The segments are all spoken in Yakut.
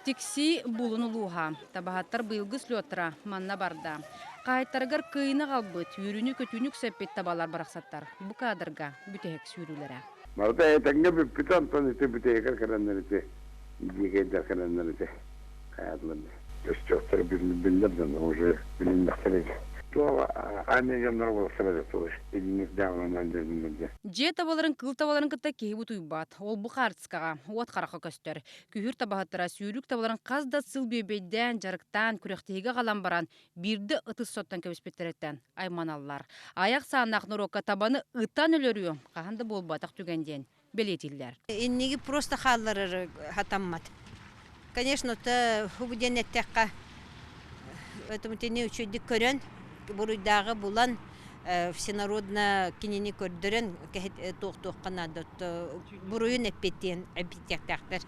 Тиксии Булун улууһа. Табаһыттар быйылгы слеттара манна барда. Хаһаайыттарыгар кыайыыны аҕалбыт, үөрүүнү-көтүүнү үксэппит табалар барахсаттар бу кадрга бүтэһик сүүрүүлэрэ. Барыта этэҥҥэ бүппүтэ, онтон ити бүтэһигэр кэлэннэр ити дьиикэйдэр кэлэннэр ити хайаатылар өстөөхтөр биллэр дьон уже билиннэхтэрэ Дьиэ табаларын кыыл табаларын кытта киһи бутуйбат. Ол бу хаартыскаҕа уот харахха көстөр. Күһүр табаһыттара сүүрүк табаларын хас да сыл бүөбэйдээн, дьарыктаан, күрэхтэһиигэ аҕалан баран, биирдэ ытыс соттон кэбиспиттэриттэн айманаллар. Айах сааннаах норуокка табаны ытан өлөрүү хаһан да буолбатах түгэн диэн бэлиэтииллэр. Инниги просто хаалларар хатаммат. Конечно, это диэн эттэххэ, этини үчүгдүк көрөн, буруйдааҕы булан, всенародно кинини көрдөрөн туохтуохха наада. Буруйун эппиэттиэн эппиэттиэхтээхтэр.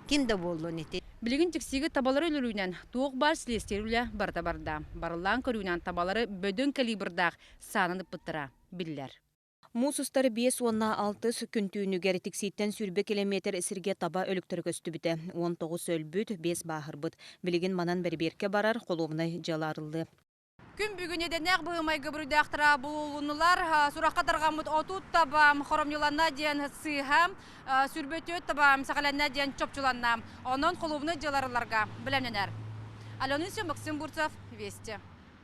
Ким да буоллун ити. Билигин Тиксиигэ табалары өлөрүүнэн туох баар силиэстийэ үлэ барыта барда. Барыллаан көрүүнэн табалары бөдөҥ калибрдаах саанан ыппыттара биллэр. Муус устар 56 күн түүнүгэр Тиксииттэн 20 километр сиргэ таба өлүктэрэ көстүбүтэ. 19 өлбүт, 5 бааһырбыт. Билигин манан бэрэбиэркэ барар, холуобунай дьыала арыллыа. Күн бүгүн эдэннээх быһымайгы буруйдаахтара булулуннулар. Сурахха тарҕаммыт 30 таба хоромньуланна диэн сыыһа, 24 таба эмсэҕэлэннэ диэн чопчуланна. Онон холуобунай дьыаларыларга бэлэмнэнэр. Алена Максим Бурцев, Вести.